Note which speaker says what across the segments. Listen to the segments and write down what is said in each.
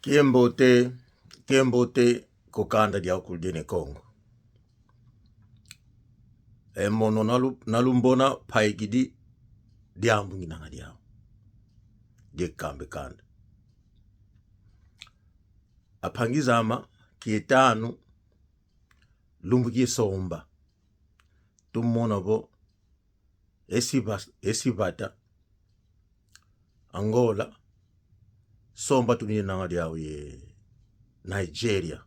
Speaker 1: Kembote, kembote kokanda dia kulde Congo. Emono nalumbona paikidi diambu nginanga diawu. Diekambe kanda. Apangizama kietanu lumbu kisomba. Tumona bo esibata Angola somba tunye nanga diawu ye Nigeria.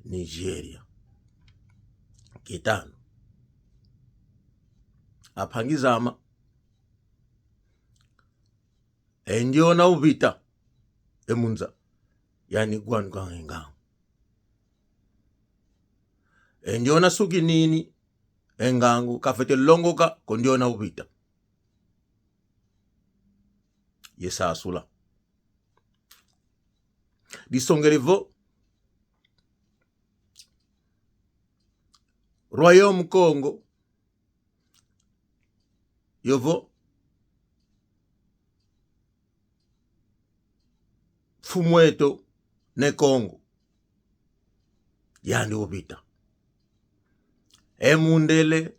Speaker 1: Nigeria. Kietano. Apangizama endiona uvita emunza yani gwanu kangengango endiona suki nini engangu kafete longoka kondiona uvita yesasula disongelevo Royaume Congo yovo Fumweto ne Congo yandi upita emundele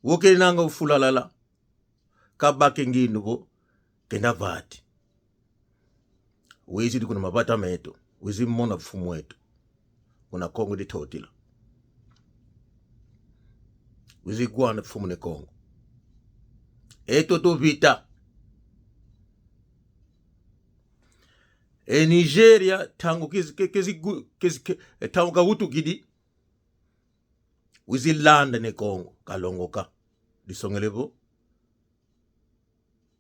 Speaker 1: wokenanga ufulalala kabake ngindu bo kenda vati wizi kuna mapata meto wizi mmona Fumweto kuna Congo ditotila wizigwana pfumu ne Congo eto tuvita e Nigeria tangu kizi kizi kizi tangu kahutukidi wizilanda ne Congo kalongoka disongelevo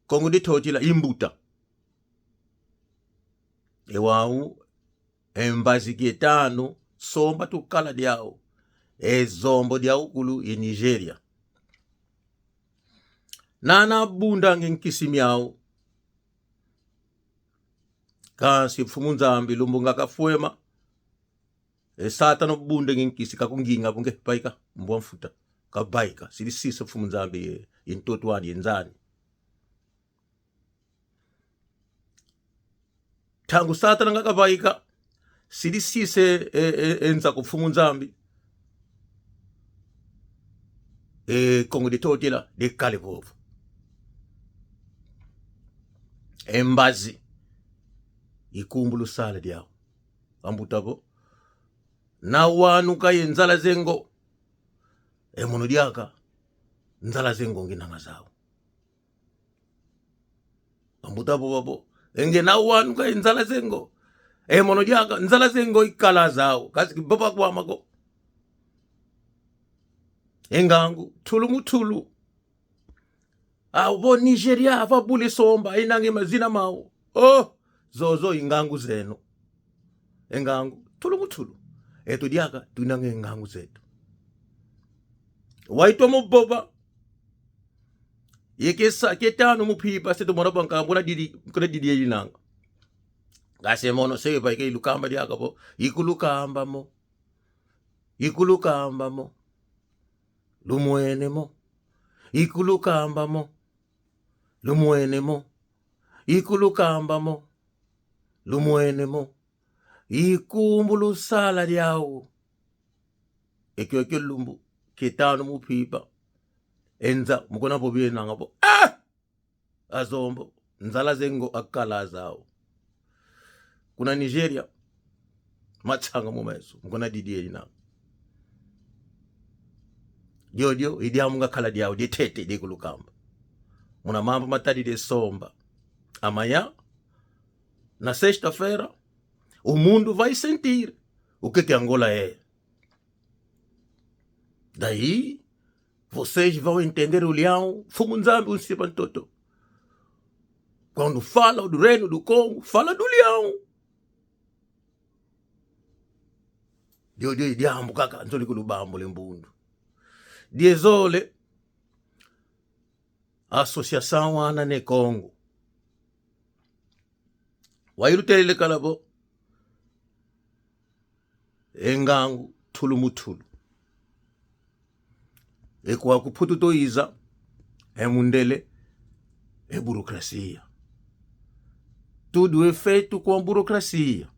Speaker 1: Congo ditotila imbuta ewawu embaziki etano somba tukala diawo ezombo dia ukulu ye Nigeria nana bunda ngenkisi miawo kasi mfumu nzambi lumbu ngakafuema esatana obunde ngenkisi kakunginga bunge baika mbwa mfuta kabaika silisisa mfumu nzambi ye yentotwani yenzani tangu satana ngakabaika silisise enza kupfumu nzambi e kongo ditotela dekale vovo embazi ikumbu lusala diawo ambutabo nawanuka ye nzala zengo emono diaka nzala zengo nginanga zawo ambuta bo babo enge na wanu ka nzala zengo emono diaka nzala zengo ikala zawo kasi baba kwamako engangu thulu muthulu abo Nigeria avabuli somba inange mazina mawo oh zozo ingangu zenu engangu thulu muthulu etu diaka tunange engangu zetu waitwa muboba yekesa ketano muphipa seto mona banka mbona didi kuna didi yelinanga ngase mono seba ike ilukamba diaka bo ikulukamba mo ikulukamba mo lumwene mo ikulukamba mo lumwene mo ikulukamba mo lumwene mo ikumbulusala lyawo ekyo ekyo lumbu ketano muphipa enza mukona bobiye nanga bo ah azombo nzala zengo akala zawo kuna Nigeria matsanga mumeso mukona Didier nanga dyodio idyamunga khala dyawo ditete dikulukamba muna mambo matali de somba amanhã na sexta-feira o mundo vai sentir o que que Angola é. Daí vocês vão entender o leão Fumunzambi Nsibantoto. Quando fala do reino do Congo, fala do leão. Dio dio diambu kaka nzoli kulubambo lembundu. Diezole associação wana ne Congo. Wailutelele kalabo engangu thulumuthulu ekuwa kuphututoiza emundele eburocracia. Tudo é feito com a burocracia.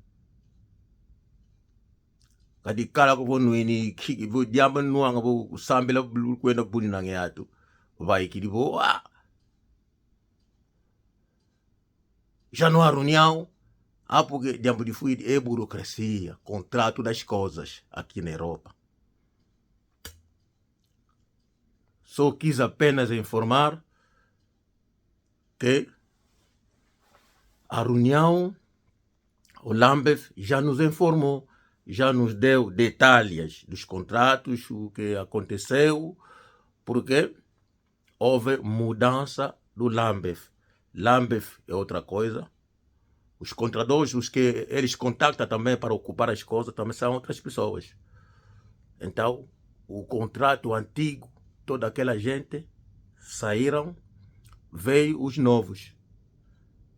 Speaker 1: Kadi kala ko nuini kiki bo diamba nuanga bo kusambila kwenda buni nange yatu vaikili bo ah. Já não há reunião, ah, porque diambo de fui é burocracia, contrato das coisas aqui na Europa. Só quis apenas informar que a reunião, o Lambeth já nos informou, já nos deu detalhes dos contratos, o que aconteceu, porque houve mudança do Lambeth. Lambeth é outra coisa. Os contradores, os que eles contactam também para ocupar as coisas, também são outras pessoas. Então, o contrato antigo, toda aquela gente saíram, veio os novos.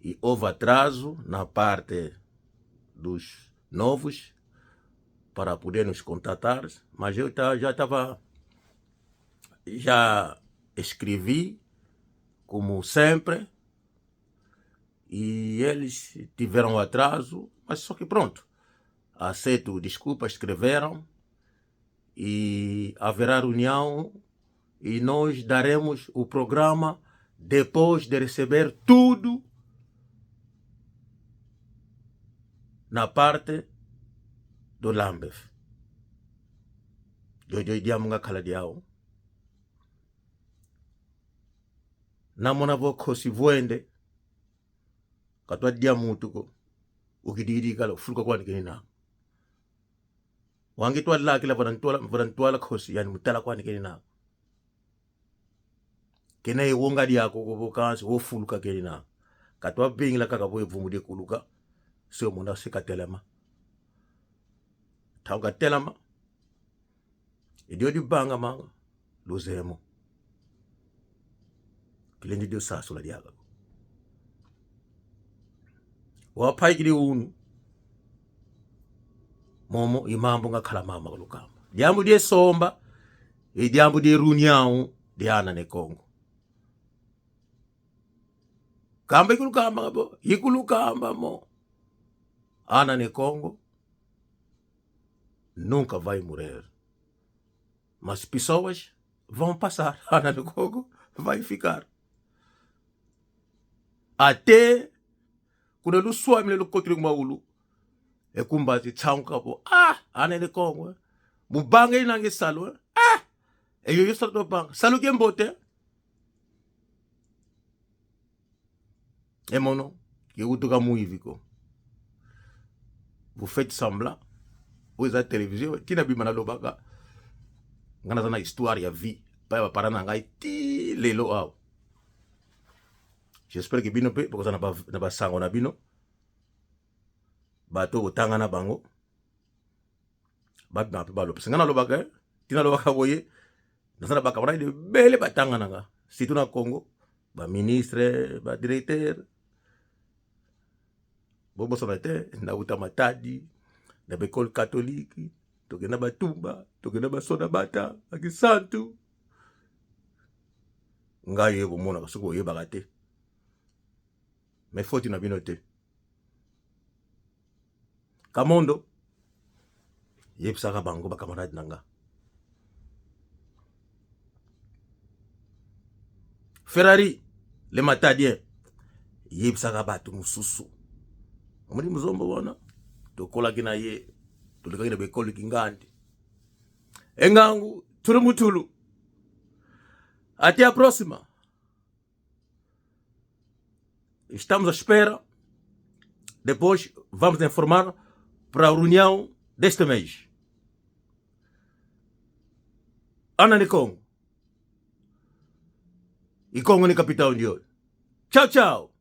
Speaker 1: E houve atraso na parte dos novos para poder nos contatar, mas eu já estava, já escrevi, como sempre, e eles tiveram atraso, mas só que pronto, aceito desculpas, escreveram, e haverá reunião e nós daremos o programa depois de receber tudo na parte do Lambeth. Jojo diamunga khala diao. Namona vo khosi vuende katwa dia mutu ko ukididi kala fuluka kwani kini na. Wangi twala lakila vana ntwala khosi yani mutala kwani kini na. Kene iwonga diako ko kansi wo fuluka kini na. Katwa bingila kaka bo evumu de kuluka sio mona sikatelema. Tauga telema. Idio di banga manga luzemo. Kilendi dio sasu la diaga. Wapai kili unu. Momo imambo nga khala mama kulukamba. Diambu die somba, e diambu die reunião de ana ne Congo. Kamba ikulukamba bo, ikulukamba mo. Ana ne Congo nunca vai morrer. Mas pessoas vão passar. Ana ne Congo vai ficar. Até quando lu swami lu kotri maulu e kumba ti tsanka bo ah ana ne Congo mubange nange salo ah e yo yo salo bang salo ke mbote e mono ke utuka muiviko vous faites semblant oyo eza télévision tina bima nalobaka nga naza na histoire ya vie pa ya bapara na ngai ti lelo awa. J'espère que bino mpe bokoza na basango na bino bato botanga na bango babima mpe balobisa nga nalobaka tina nalobaka boye naza na bakamarade ebele batanga na nga surtout na Congo baministre badirecteur bobosana te nauta Matadi na baekole catholique tokenda batumba tokenda basona bata bakisantu ngai oyo bomonaka soki boyebaka te mais foti na bino te. Kamondo yebisaka bango bakamarade na nga. Ferrari le Matadien yebisaka bato mosusu omoni muzombo wana tokolaki na ye tolekaki na baekole kingandi engangu tulumutulu. Até a próxima. Estamos à espera. Depois vamos informar para a reunião deste mês. Ana ni Congo. E Congo ni capital de ouro. Tchau, tchau.